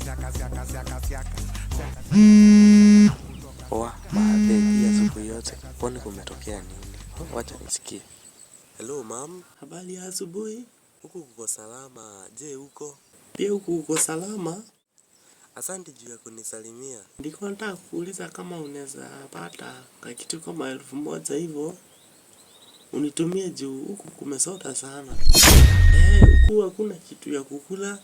Siaka, siaka, siaka. Oa, maadhe hii asubuhi yote, kwani kumetokea nini? Wacha nisikie. Hello ma'am. Habari ya asubuhi. Huku kuko salama. Je, huko? Pia huku uko salama? Asante juu ya kunisalimia. Nilikuwa nataka kuuliza kama unaweza pata kakitu kama 1,000 hivyo unitumie juu huku kumesota sana. Eh, huku hakuna kitu ya kukula.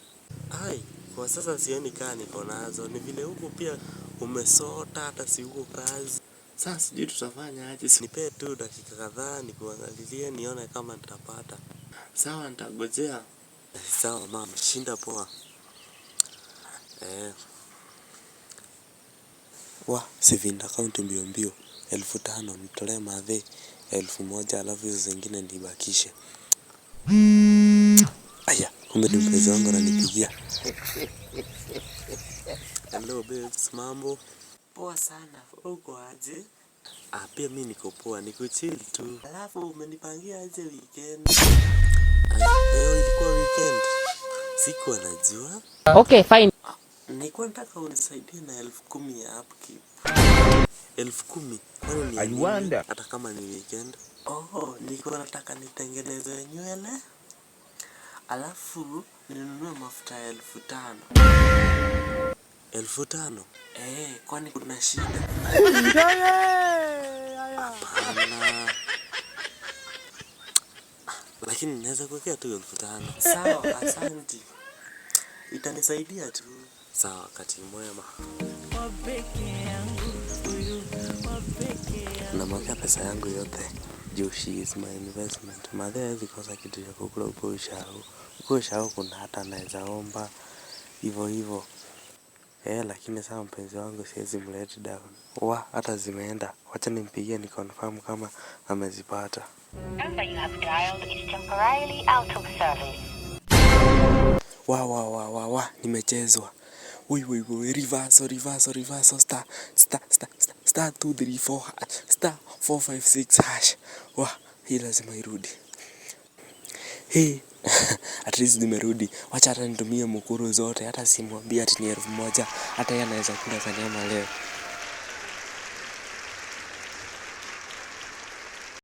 Ai, kwa sasa sioni kaa niko nazo. Ni vile huku pia umesota hata si huko kazi. Sasa sijui tutafanya aje. Nipee tu dakika kadhaa nikuangalilie nione kama nitapata. Sawa, nitagojea. Sawa ma'am, shinda poa. Eh. Wa, sivinda akaunti mbio mbio. 5,000 nitolee madhe 1,000 alafu hizo zingine nibakishe. Aya, kumbe ni mpenzi wangu ananipigia. Hello babes, mambo? Poa sana. Uko aje? Ah, pia mi niko poa, niko chill tu. Alafu umenipangia aje weekend? Aya, leo ilikuwa weekend. Sikuwa najua. Okay, fine. Nilikuwa nataka unisaidie na 10,000 ya upkeep. 10,000? Kwani ni ya I nini? wonder. Hata kama ni weekend. Oh, nilikuwa nataka nitengeneze nywele alafu ninunue mafuta ya 5,000. 5,000? Eh, kwani kuna shida? Hapana. Lakini naweza kuwekea tu 5,000. Sawa, asanti, itanisaidia tu. Sawa, wakati mwema. Namwekea pesa yangu yote juu she is my investment. Madhe hawezi kosa kitu ya kukula huko ushago. Huko ushago kuna hata anaweza omba hivyo hivyo. Eh, lakini saa mpenzi wangu siwezi mlet down. Wa, hata zimeenda. Wacha nimpigie ni confirm kama amezipata. Number you have dialed is temporarily out of service. Wa wa wa wa wa, nimechezwa. Ui ui ui, reverse reverse reverse star star star star star 2 3 4 star 4 5 6 hash. Wa, hii lazima irudi. Hii at least nimerudi. Wacha hata nitumie mukuru zote, hata simwambie ati ni 1,000, hata yeye anaweza kula kanyama leo.